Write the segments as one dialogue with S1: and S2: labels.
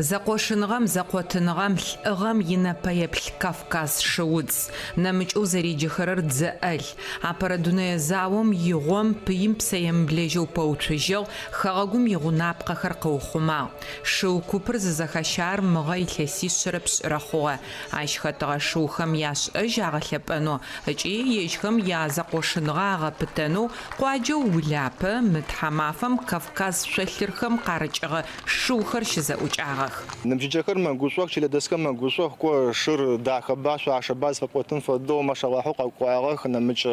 S1: Зэкъошыныгъэм, зэкъотыныгъэм, лӏыгъэм инэпэеплъ Кавказ шыудз, нэмыкӏэу зэреджэхэрэр дзэ ӏэл. Апэрэ дунэе заом игъом пыим псэемыблэжьэу пэуцужьыгъ, хэгъэгум игъунапкъэхэр къыухъумагъ. Шыу купыр зызэхащагъэр мыгъэ илъэсишъэрэ пшӏырэ хъугъэ. Ащ хэтыгъэ шыухэм яшӏэжь агъэлъэпӏэнэу ыкӏи ежьхэм язэкъошыныгъэ агъэпытэнэу къуаджэу Улапэ мы тхьамафэм Кавказ шъолъырхэм къарыкӏыгъэ шыухэр щызэӏукӏагъэх.
S2: Ныбжьыкӏэхэр мэгушӏох, чылэдэсхэр мэгушӏох, кӏо шыр дахэба, шъуашэба зыфэпӏотын фэдэу мэшэлахьэу къэкӏуагъэх, нэмыкӏ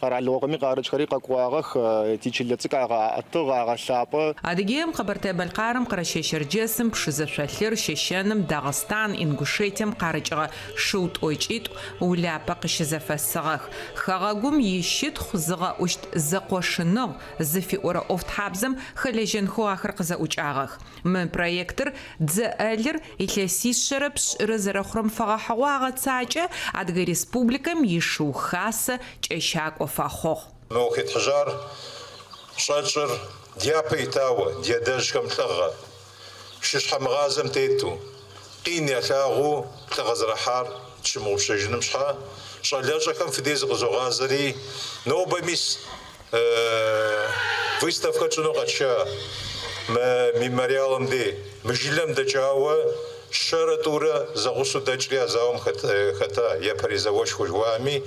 S2: къэралыгъохэми къарыкӏхэри къэкӏуагъэх, тичылэ цӏыкӏу агъэӏэтыгъ, агъэлъапӏэ.
S1: Адыгеем, Къэбэртэе-Бэлъкъарым, Къэрэщэе-Щэрджэсым, Пшызэ шъолъыр, Щэщэным, Дагъыстан, Ингушетием къарыкӏыгъэ шыу тӏокӏитӏу Улапэ къыщызэфэсыгъэх. Хэгъэгум ищытхъу зыгъэӏущт зэкъошыныгъ зыфиӏорэ ӏофтхьабзэм хэлэжьэнхэу ахэр къызэӏукӏагъэх. Мы проектыр дзэ ӏэлыр илъэсишъэрэ пшӏырэ зэрэхъурэм фэгъэхьыгъэу агъэцакӏэ, Адыгэ Республикэм и Шыу Хасэ кӏэщакӏо фэхъугъ.
S3: Мы ӏуэху етхьэжьар щӏэтщӏыр дяпэ итауэ, ди адэжьхэм лӏыгъэ, шыщхьэмыгъазэм тету, къин ялъагъуу лӏыгъэ зэрахьар тщымыгъупщэжыным щхьа, щӏалэщӏэхэм фыдей зыкъызогъазэри, нобэ мис Выставкэ тщӏыну къэтша мы мемориалым дей, мы жылэм дэкӏауэ щэрэ тӏурэ зэгъусэу дэкӏри а зауэм хэта япэрей зауэшхуэ жыхуаӏэми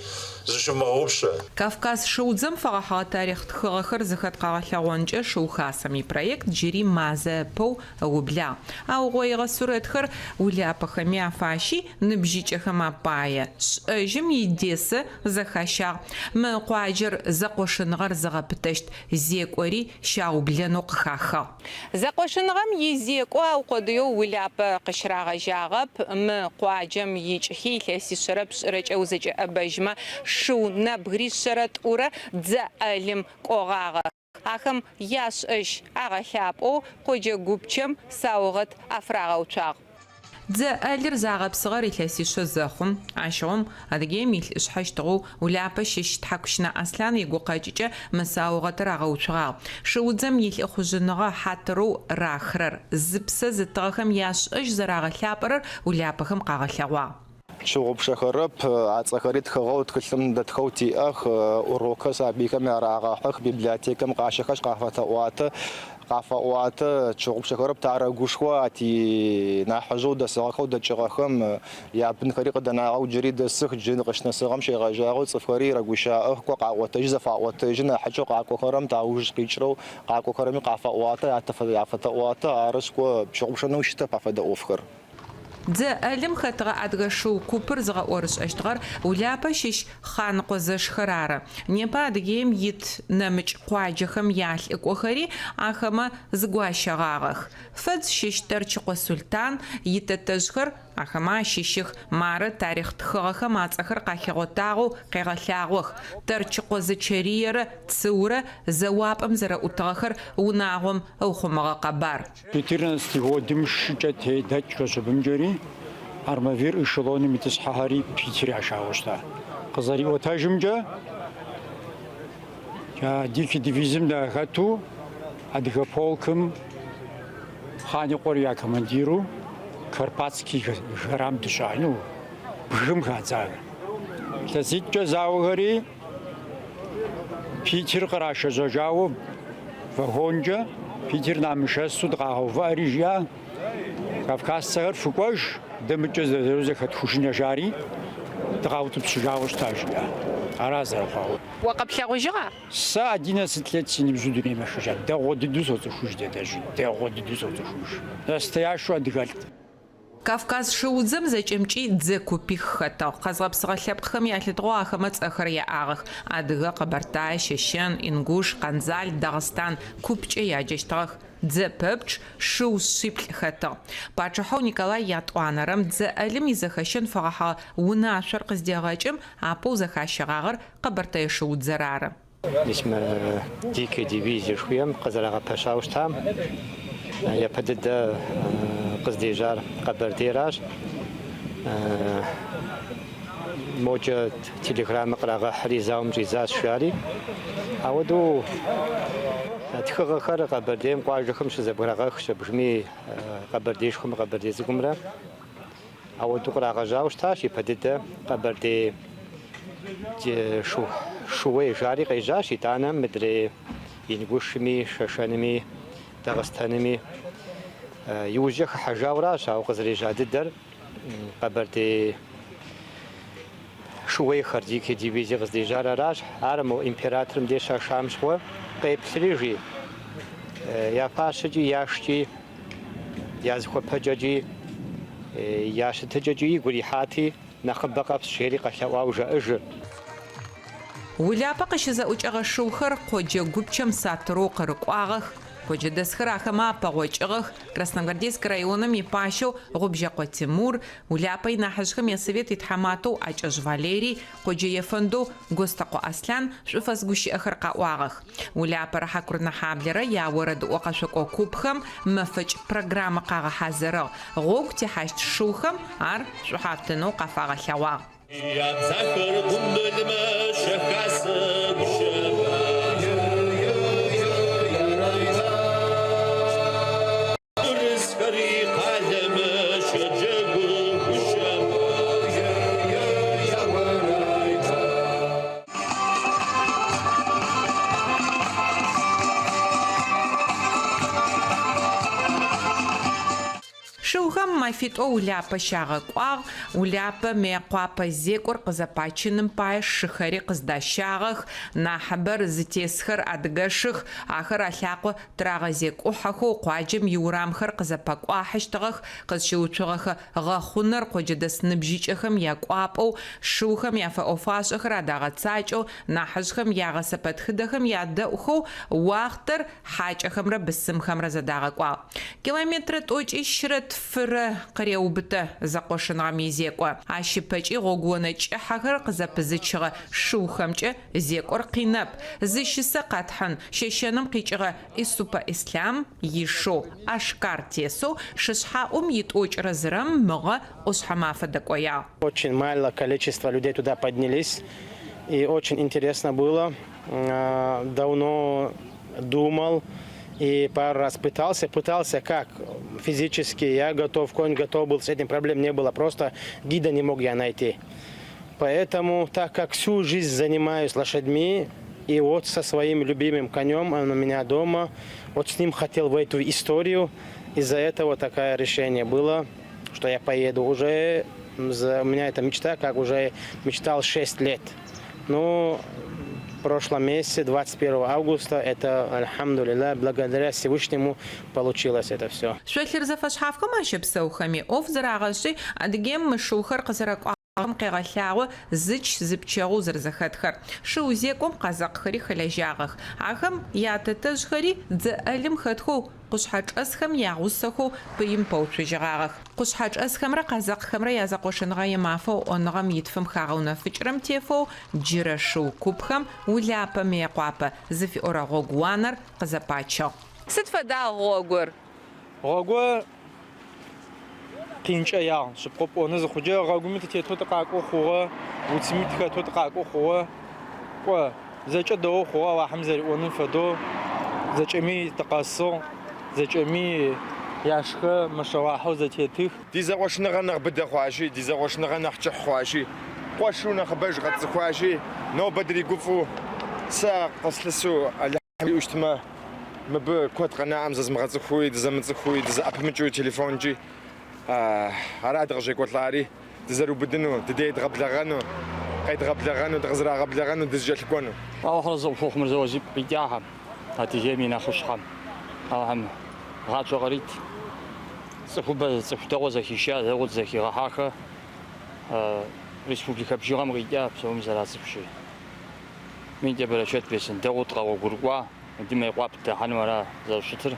S3: зыщывмыгъэгъупщэ.
S1: Кавказ шыудзэм фэгъэхьыгъэ тарихъ тхыгъэхэр зыхэт къэгъэлъэгъонкӏэ Шыу Хасэм ипроект джыри мазэ ыпэу ыублагъ. Аугъоигъэ сурэтхэр улапэхэми афащи, ныбжьыкӏэхэм апае шӏэжьым идесэ зэхащагъ. Мы къуаджэр зэкъошыныгъэр зыгъэпытэщт зекӏори щаублэнэу къыхахыгъ. Зэкъошыныгъэм изекӏо аукъодыеу Улапэ къыщырагъэжьагъэп. Мы къуаджэм икӏхи илъэсишъэрэ пшӏырэкӏэ узэкӏэӏэбэжьмэ шыу нэбгыришъэрэ тӏурэ дзэ ӏэлым кӏогъагъэх. Ахэм яшӏэжь агъэлъапӏэу къоджэ гупчэм саугъэт афырагъэуцуагъ. Дзэ ӏэлыр загъэпсыгъэр илъэсишъэ зэхъум, ащыгъум Адыгеим и Лӏышъхьэщтыгъэу Улапэ щыщ Тхьакӏущынэ Аслъан игукъэкӏыкӏэ мы саугъэтыр агъэуцугъагъ. Шыудзэм илӏыхъужъыныгъэ хьатырэу рахырэр, зыпсэ зытыгъэхэм яшӏэжь зэрагъэлъапӏэрэр улапэхэм къагъэлъэгъуагъ.
S2: Тщыгъупшэхэрэп, ацӏэхэри тхыгъэу тхылъым дэтхэу тиӏэх, урокхэр сабыйхэм ярагъэхьых, библиотекэм къащэхэшъ къафэтэӏуатэ, къафаӏуатэ, тщыгъупшэхэрэп, тарэгушхо а тинахьыжъэу дэсыгъэхэу дэкӏыгъэхэм, ябынхэри къыдэнагъэу джыри дэсых, джы къыщынэсыгъэм щегъэжьагъэу цӏыфхэри рэгущыӏэх, кӏо къаӏотэжьы, зэфаӏотэжьы, нахьыкӏэу къакӏохэрэм тауж къикӏырэу къакӏохэрэми къафаӏуатэ, афэтэӏуатэ, арышъ, кӏо пщыгъупшэнэу щытэп афэдэ ӏофхэр.
S1: Дзэ ӏэлым хэтыгъэ адыгэ шыу купыр зыгъэӏорышӏэщтыгъэр Улапэ щыщ Хъаныкъо зэшхэр ары. Непэ Адыгеим ит нэмыкӏ къуаджэхэм ялӏыкӏохэри ахэмэ зыгуащэгъагъэх. Фэдз щыщ Тэрчыкъо Султӏан итэтэжъхэр ахэмэ ащыщых. Мары тарихъ тхыгъэхэм ацӏэхэр къахигъотагъэу къегъэлъагъох. Тэрчыкъо Зэчэриерэ Цыурэ зэуапӏэм зэрэӏутыгъэхэр унагъом ыухъумэгъэ къэбар.
S4: Четырнадцатый годым шыкӏэ дэкӏхэщ абымкӏэри, Армавир эшелоным итӏысхьэхэри Питер яшауэ щыта. Къызэриӏуэтэжымкӏэ, Дикий дивизием дахэту адыгэ полкым Хъаникъуэр я командиру Карпатский горам дыщыӏа, ну, бгым хадзахэр. Илъэситӏкӏэ зауэхэри Питер кърашэжьэжауэ вагонкӏэ Питер намышэсу дыкъагъэувыӏэри жиӏа, Кавказцэхэр фыкӏуэж, дэ мыкӏэ зэрызэу зэхэтхужынэ жари, дыкъаутӏыпщыжауэ щыта жиӏа. Ара зэрыхъуауэ.
S1: О къэплъэгъужьыгъа?
S4: Сэ 11 лет си ныбжьу дунейм ехыжа. Дэгъуэ дыдэу соцӏыхуж дадэжьыр, дэгъуэ дыдэу соцӏыхуж. Настоящэу адыгэлӏт.
S1: Кавказ шыудзэм зэкӏэмкӏи дзэ купих хэтыгъ. Къэзгъэпсыгъэ лъэпкъхэм ялъытыгъэу ахэмэ цӏэхэр яӏагъэх, адыгэ, къэбэртай, щэщэн, ингуш, къэндзал, дагъыстан купкӏэ яджэщтыгъэх. Дзэ пэпчъ шыу шъиплӏ хэтыгъ. Пачъыхьэу Николай Ятӏуанэрэм дзэ ӏэлым изэхэщэн фэгъэхьыгъэ унашъор къыздегъэкӏым, апэу зэхащэгъагъэр къэбэртэе шыудзэр ары.
S5: Мис мы Дикая дивизие жыхуиӏэм къызэрагъэпэщауэ щытам, япэ дыдэ къыздежьар Къэбэрдейращ. Мокӏэ телеграммэ кърагъэхьри зауэм щӏидзащ жари. Ауэдэу. Тхыгъэхэр Къэбэрдейм къуажэхэм щызэбграгъэхщ абыжми Къэбэрдеишхуэмрэ Къэбэрдей Цӏыкӏумрэ. Ауэдэу кърагъэжьауэ щытащ, ипэ дыдэ Къэбэрдей шууей жари къежьащ, итӏанэ мыдрей Ингушми, Шэшэнми, Дагъыстэнми иужькӏэ хыхьэжауращ, ауэ къызэрежьа дыдэр Къэбэрдей шууейхэр, дикие дивизие къыздежьар аращ. Ар мо императорым деж щашам щыгъуэ къеплъри, жи, я фащэкӏи, яшкӏи, я зыхуэпэкӏэкӏи, я щытыкӏэкӏи игу ирихьати, нэхъыбэ къэфщӏ, жери къэлъэӏуауэ жаӏэжыр.
S1: Улапэ къыщызэӏукӏэгъэ шыухэр къоджэ гупчэм сатырэу къырыкӏуагъэх, къоджэдэсхэр ахэмэ апэгъокӏыгъэх, Красногвардейскэ районым ипащэу Гъубжьэкъо Тимур, Улапэ инахьыжъхэм я Совет итхьаматэу Акӏэжъ Валерий, къоджэ ефэндэу Гостэкъо Аслъан шӏуфэс гущыӏэхэр къаӏуагъэх. Улапэрэ Хьакурынэхьаблэрэ яорэдыӏо къэшъокӏо купхэм мэфэкӏ программэ къагъэхьазырыгъ, гъогу техьащт шыухэм ар шӏухьафтынэу къафагъэлъэгъуагъ.
S6: Абдзахэр къумбылмэ щахасэ гущэба. Урысхэри къалэмэ щэджэгу гущэба.
S1: Шыухэм мэфитӏо Улапэ щагъэкӏуагъ. Улапэ, Мыекъуапэ зекӏор къызэпачыным пае шыхэри къыздащагъэх. Нахьыбэр зытесхэр адыгэшых, ахэр алъакъо тырагъэзекӏухьэхэу къуаджэм иурамхэр къызэпакӏуахьыщтыгъэх, къызщыуцугъэхэ гъэхъунэр къоджэдэс ныбжьыкӏэхэм якӏуапӏэу, шыухэм яфэӏо-фашӏэхэр адагъэцакӏэу, нахьыжъхэм ягъэсэпэтхыдэхэм ядэӏухэу уахътэр хьакӏэхэмрэ бысымхэмрэ зэдагъэкӏуагъ. Километрэ тӏокӏищрэ тфырэ къыреубытэ зэкъошыныгъэм изекӏо. Ащ ыпэкӏи гъогуонэ кӏыхьэхэр къызэпызычыгъэ шыухэмкӏэ зекӏор къинэп. Зы щысэ къэтхьын, Щэщэным къикӏыгъэ Исупэ Ислъам ишэу Ашкар тесэу шышъхьэӏум итӏокӏырэ зырэм мыгъэ ӏошъхьэмафэ дэкӏоягъ.
S7: Очень мало количество людей туда поднялись, и очень интересно было. Давно думал и пару раз пытался. Пытался как? Физически я готов, конь готов был, с этим проблем не было. Просто гида не мог я найти. Поэтому, так как всю жизнь занимаюсь лошадьми, и вот со своим любимым конем, он у меня дома, вот с ним хотел в эту историю. Из-за этого такое решение было, что я поеду. Уже у меня эта мечта, как уже мечтал 6 лет. Ну, в прошлом месяце, 21 августа, это, альхамдулилля, благодаря Всевышнему получилось это все.
S1: Шъолъыр зэфэшъхьафхэм ащэпсэухэми, ӏоф зэрагъэшӏи, Адыгеим мы шыухэр къызэрэкӏуагъэхэм къегъэлъагъо зыч-зыпчэгъоу зэрэзэхэтхэр. Шыу зекӏом къэзэкъхэри хэлэжьагъэх. Ахэм ятэтэжъхэри дзэ ӏэлым хэтхэу къушъхьэчӏэсхэм ягъусэхэу пыим пэуцужьыгъагъэх. Къушъхьэчӏэсхэмрэ къэзэкъхэмрэ язэкъошыныгъэ имафэу ӏоныгъэм итфым хагъэунэфыкӏырэм тефэу джырэ шыу купхэм Улапэ, Мыекъуапэ зыфиӏорэ гъогууанэр къызэпачыгъ. Сыд фэда гъогур?
S8: Гъогур къинкӏэягъ, шъыпкъэу пӏонэу зыхъукӏэ, гъэгуми тытетэу тыкъакӏоу хъугъэ, уцми тыхэтэу тыкъакӏоу хъугъэ. Кӏо, зэкӏэ дэгъоу хъугъэ, Алахьым зэриӏоным фэдэу зэкӏэми тыкъэсыгъ, зэкӏэми яшхэр мэшэлахьэу зэтетых.
S9: Ди зэкъуэшыныгъэр нэхъ быдэ хъуащи, ди зэкъуэшыныгъэр нэхъ кӏыхь хъуащи, къуэшу нэхъыбэж къэтцӏыхуащи, нобэ дригуфӏэу сэ къыслъысу Алыхьым жиӏэу щытмэ, мыбы куэд къэнаӏым зэзмыгъэцӏыхууи, дызэмыцӏыхууи, дызэӏэпымыкӏыуи телефонкӏи ара дыкъыщӏекӏуэлӏари, дызэрыубыдыну, дыдей едгъэблэгъэну, къедгъэблэгъэну, дыкъызэрагъэблэгъэну, дызэкӏэлъыкӏуэну.
S4: Алыхьыр арэзы къыпхухъу Мырзэуэ зипкъ къикӏахэм, Адыгейм и нэхъыщхьэм. Алыхьым гъащӏэ кърит. Цӏыхубэ цӏыху дэгъуэ зэхиша, дэгъуэу дызэхигъэхьахэ республикэ бжыгъэм къикӏа псоми зэрацӏыхущи. Минкӏэ бэрэчэт бесын, дэгъуэу дыкъэгъуэгурыкӏуа, иджы Мейкъуапэ дыхьэну ара зэрыщытыр.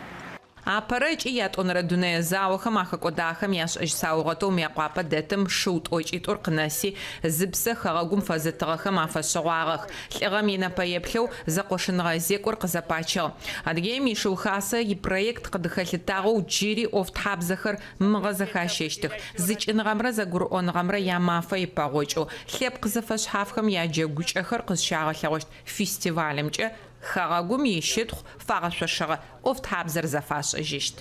S1: Апэрэ ыкӏи ятӏонэрэ дунэе заохэм ахэкӏодагъэхэм яшӏэжь саугъэтэу Мыекъуапэ дэтым шыу тӏокӏитӏур къынэси, зыпсэ хэгъэгум фэзытыгъэхэм афэшъыгъуагъэх. Лӏыгъэм инэпэеплъэу зэкъошыныгъэ зекӏор къызэпачыгъ. Адыгеим и Шыу Хасэ ипроект къыдыхэлъытагъэу джыри ӏофтхьабзэхэр мыгъэ зэхащэщтых. Зыкӏыныгъэмрэ зэгурыӏоныгъэмрэ я Мафэ ипэгъокӏэу лъэпкъ зэфэшъхьафхэм яджэгукӏэхэр къызщагъэлъэгъощт фестивалымкӏэ. Хэгъэгум ищытхъу фагъэшъошэгъэ ӏофтхьабзэр зэфашӏыжьыщт.